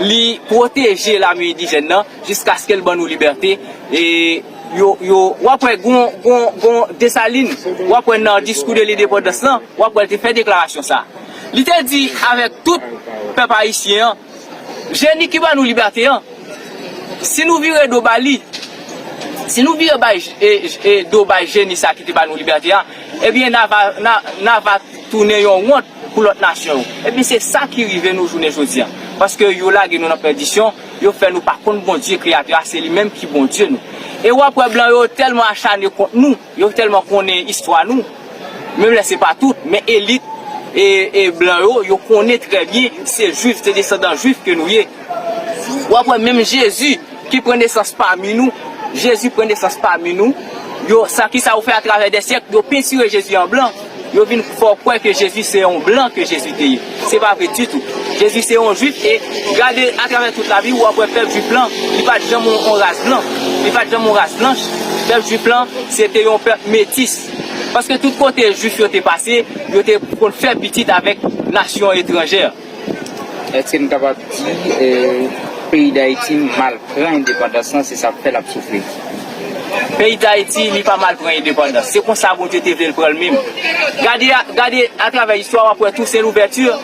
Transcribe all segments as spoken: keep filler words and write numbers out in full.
Li pwoteje lame endijèn nan jiskaske l ban nou libète. E yo, yo, w ap wè gon, gon, gon Desalin, w ap wè nan diskou de lendepandans lan, w ap wè l te fè deklarasyon sa a. Li te di avèk tout pèp ayisyen an, jeni ki ban nou libète an, si nou vire do ba li, si nou vire bay, e, e, do bay jeni sa ki te ba nou libète a, ebyen, n a va, n a, n a va tounen yon wont pou lòt nasyon yo. Ebyen, se sa ki rive nou jounen jodi a. Paske yo lage nou nan pèdisyon, yo fè nou pa konn Bondye Kreyatè a, se li menm ki Bondye nou. E w ap wè blan yo tèlman achane kont nou, yo tèlman konnen istwa nou, menm lè se pa tout, men elit e, e blan yo, yo konnen trè byen se jwif, se desandan jwif ke nou ye. W ap wè menm Jezi ki pran nesans pami nou, Jezi pran nesans pami nou, yo, sa ki sa yo fè atravè dè syèk, yo pentire Jezi an blan. Yo vin fè w kwè ke Jezi se yon blan ke Jezi te ye. Se pa vre ditou. Jezi se yon jwif e gade atravè tout lavi, w ap wè pèp jwif lan, li pa t janm yon, yon ras blan. Li pa t janm yon ras blanch. Pèp jwif lan, se te yon pèp metis. Paske tout kote jwif yo te pase, yo te konn fè pitit avèk nasyon etranjè. Èske n kapab di, eh, peyi Dayiti mal pran endepandans lan, se sa k fè l ap soufri? Peyi Dayiti, li pa mal pran endepandans. Se konsa Bondye te vle l pran l menm. Gade, gade atravè istwa, w ap wè Toussaint Louverture,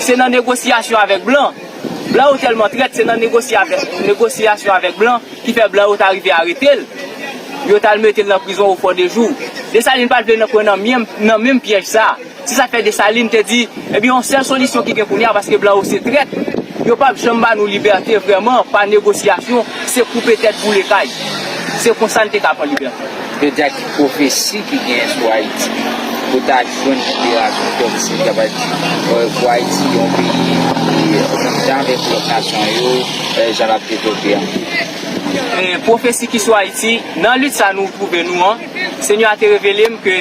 se nan negosyasyon avèk blan. Blan yo tèlman trèt, se nan negosye avèk, negosyasyon avèk blan ki fè blan yo ta rive arete l. Yo t al mete l nan prizon au fond des jours. Desalin pa t vle nan pran nan men, nan menm pyèj sa a. Se sa k fè Desalin te di, ebyen, yon sèl solisyon ki gen kounye a, paske blan yo se trèt, yo p ap janm ba nou libète vrèman pa negosyasyon, se koupe tèt boule kay. Se konsa n te ka pran libète. Yo di a ki pwofesi ki genyen sou Ayiti pou ta jwenn liberasyon, kòmsi ta va di, eh, pou Ayiti yon peyi ki menm jan avèk lòt nasyon yo, eh, jan l ap devlope an. Eh, pwofesi ki sou Ayiti, nan lit sa nou twouve nou an, Senyè a te revele m ke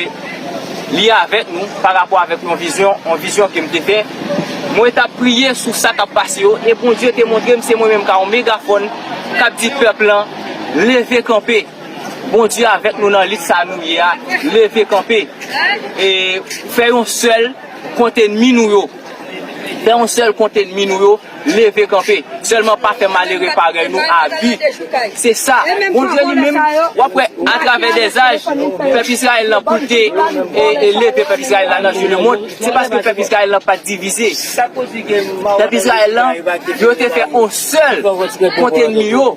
li avèk nou pa rapò avèk yon vizyon, yon vizyon ke m te fè. Mwen t ap priye sou sa k ap pase yo, e Bondye te montre m se mwen menm k a yon megafòn k ap di pèp lan, leve kanpe. Bondye avèk nou nan lit sa nou ye a, leve kanpe. E fè yon sèl kont ènmi nou yo. Fè yon sèl kont ènmi nou yo, leve kanpe. Sèlman pa fè malere parèy nou abi. Se sa. Bondye li menm, w ap wè atravè dèzaj, pèp Izrayèl lan pou l te, e, e leve pèp Izrayèl la nan je le mond, se paske pèp Izrayèl lan pa t divize. Pèp Izrayèl lan, yo te fè yon sèl kont ènmi yo.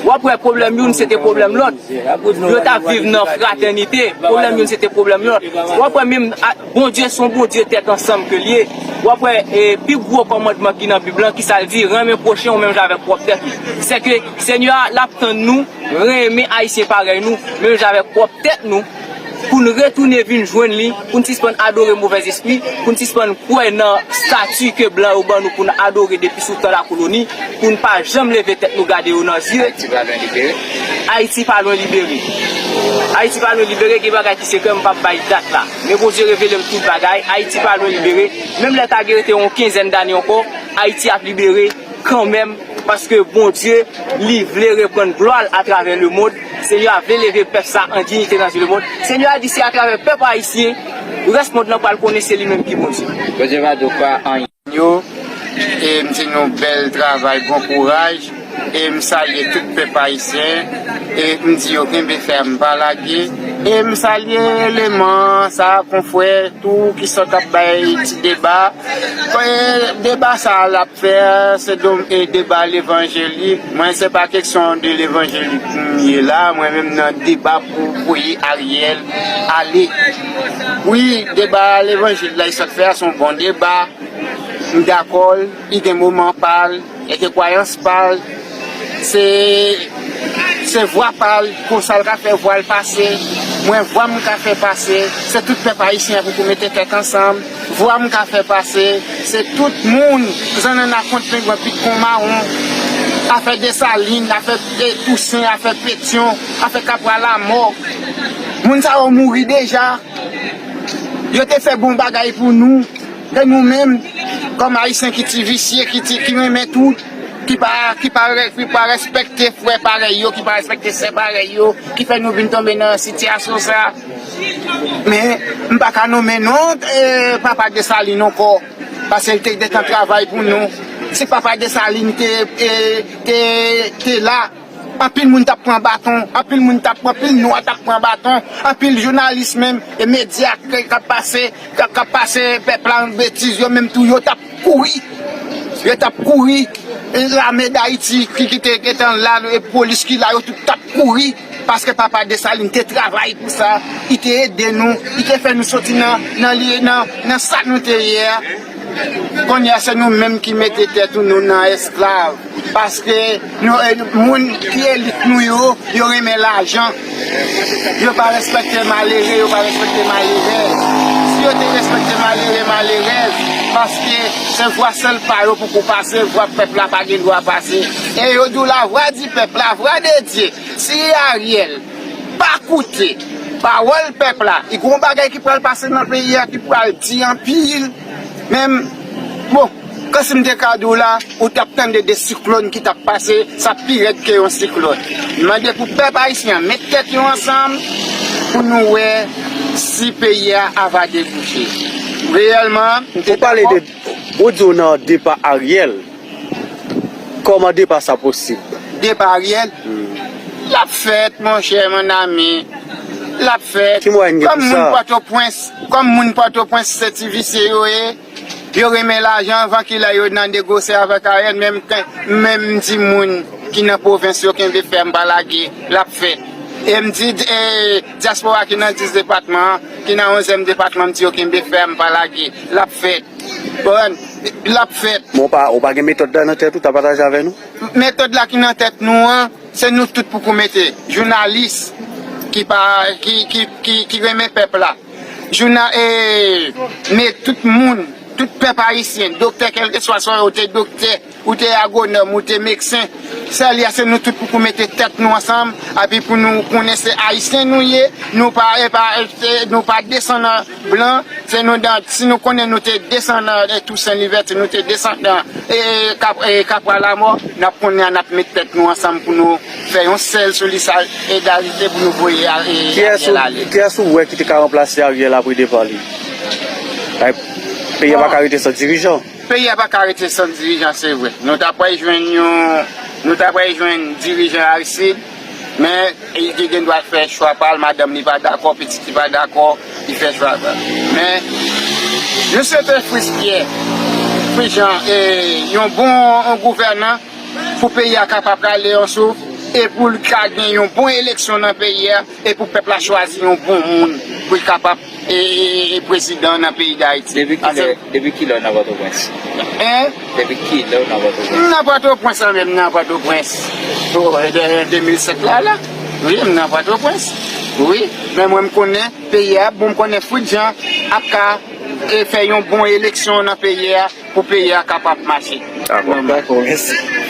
W ap wè pwoblèm youn se te pwoblèm lòt. Yo t ap viv nan fratènite, pwoblèm youn se te pwoblèm lòt. W ap wè menm a, Bondye se yon Bondye tèt ansanm ke l ye. W ap wè, e, pi gwo kòmandman ki nan Bib lan, ki sa l di, renmen pwochen w menm jan avèk pwòp tèt ou. Sèke Senyè a, l ap tann nou renmen Ayisyen parèy nou, menm jan avèk pwòp tèt nou, pou n retounen vin jwenn li, pou n sispann adore movèzespri, pou n sispann kwè nan stati ke blan yo ban nou pou n adore depi sou tan lakoloni, pou n pa janm leve tèt nou gade yo nan zye. Ayiti pa lwen libere. Ayiti pa lwen libere. Ayiti pa lwen libere, gen bagay ki sekrè, m p ap bay dat la. Men Bondye revele m tout bagay. Ayiti pa lwen libere. Menm lè ta gen rete yon kenzèn dane ankò, Ayiti ap libere kanmenm, paske Bondye, li vle reprann glwa l atravè lemond. Senyè a vle leve pèp sa an diyite nan je lemond. Senyè a di se atravè pèp ayisyen, rès mond lan pral konnen se li menm ki Bondye. Bondye va di w pa anyen. Yo, e m di nou bèl travay, bon kouraj, e m salye tout pèp ayisyen, e m di yo kenbe fèm, pa lage, e m salye eleman sa, konfrè tou ki sot ap bay ti deba. E deba sa a l ap fè, se dom-, e deba levanjelik. Mwen, se pa kesyon de levanjelik m ye la, mwen menm nan deba pou voye Ariel ale. Wi, deba levanjil la, li sot fè a, se yon bon deba. M dakò l, li gen moman pa l, li gen kwayans pa l. Se, se vwa pa l, konsa l ka fè vwa l pase. Mwen, vwa m ka fè pase. Se tout pèp ayisyen an pou, pou mete tèt ansanm. Vwa m ka fè pase. Se tout moun, zannanna kont pengwen pit kon mawon. Afè Desalin, afè, e, Tousen, afè Petyon, afè Kapra Lamò. Moun sa yo mouri deja. Yo te fè bon bagay pou nou. E nou menm, kòm ayisyen ki ti visye, ki ti, ki renmen tout, ki pa, ki pa re-, ki pa respekte frè parèy yo, ki pa respekte sè parèy yo, ki fè nou vin tonbe nan sitiyasyon sa. Men, m pa ka nonmen non, e, papa Desalin ankò, paske l te gentan travay pou nou. Si papa Desalin te, e, te, te la, anpil moun t ap pran baton, anpil moun t ap pran, anpil nwa t ap pran baton, anpil jounalis menm, e medya k, k ap pase, k, k ap pase pèp la betiz, yo menm tou, yo t ap kouri. Yo t ap kouri. E lame Dayiti ki, ki te gentan la, e polis ki la, yo tout t ap kouri. Paske papa Desalin te travay pou sa, li te ede nou, li te fè nou soti nan, nan, li, nan, nan sa nou te ye a. Kounye a, se nou menm ki mete tèt nou nan esklav. Paske nou, e, moun ki elit nou yo, yo renmen lajan. Yo pa respekte malere, yo pa respekte malerèz. Si yo te respekte malere, malerèz, paske se vwa sèl pa yo poko pase, vwa pèp la pa gen dwa pase. E yo di w la voix du peuple, la voix de Dieu. Si Ariel pa koute pawòl pèp la, e gon bagay ki pral pase nan peyi a ki pral di anpil. Men, bon, kan si m te ka di w la, ou t ap tande de siklòn ki t ap pase, sa pi rèd ke yon siklòn. M mande pou pèp ayisyen an met tèt yo ansanm pou nou wè si peyi a ava debouche. Reyèlman, m te Ou pale de, dakò. Ou di w nan depa Ariel. Kòman depa sa posib? Depa Ariel? Hmm. L ap fèt, monchè, mon ami. L ap fèt. Ki mwayen gen Kòm pou moun sa? Pòtoprens, kòm moun Pòtoprens, se ti visye yo ye. Yo renmen lajan, anvan kilè yo nan negosye avèk Ariel, menm, menm di moun ki nan pwovens yo kenbe fèm, pa lage, l ap fèt. E m di, e, dyaspora ki nan dis depatman an, ki nan onzyèm depatman, m di yo kenbe fèm, pa lage, l ap fèt. Konprann? L ap fèt. Men w pa, ou pa gen metòd la nan tèt ou, ta pataje avè nou? Metòd la ki nan tèt nou an, se nou tout pou kou mete. Jounalis ki pa, ki, ki, ki, ki renmen pèp la. Jouna, e, men tout moun, tout pèp ayisyen, doktè, kèlkeswa sa w ye, ou te doktè, ou te agwonòm, ou te medsen, sèl ya se nou tout pou kou mete tèt nou ansanm, epi pou nou konnen se ayisyen nou ye, nou pa, e pa, e, nou pa desandan blan, se nou dan, si nou konnen nou te desandan, e, Tousen Livèti, nou te desandan, e, Kap, e, Kapwa Lamò, n ap konnen n ap met tèt nou ansanm pou nou fè yon sèl solisal, solidarite pou nou voye a, e, Kiyès Ariel ou, ale. Kiyès ou wè ki te ka ranplase Ariel apre depa li? Ay, peyi a pa ka rete san dirijan. Peyi a pa ka rete san dirijan, se vre. Nou ta pral jwenn yon, nou ta pral jwenn dirijan Aristide, men li te gen dwa fè chwa pa l, madanm li pa dakò, pitit li pa dakò, li fè chwa pa l. Men, nou swete Fritz Pierre, Fritz Jean, e, yon bon, yon gouvènan, pou peyi a kapab rale yon souf e pou l ka gen yon bon eleksyon nan peyi a e pou pèp la chwazi yon bon moun pou l kapab e, e, e prezidan nan peyi Dayiti. Depi kilè, depi kilè w nan Pòtoprens? Hein? Depi kilè w nan Pòtoprens? M nan Pòtoprens, an menm nan Pòtoprens. Oh, de, de mil sèt la, la. Wi, m nan Pòtoprens. Wi, men mwen m konnen peyi a, bon, m konnen Fritz Jean ap ka e fè yon bon eleksyon nan peyi a pou peyi a kapab mache. Dakò. Dakò, mèsi.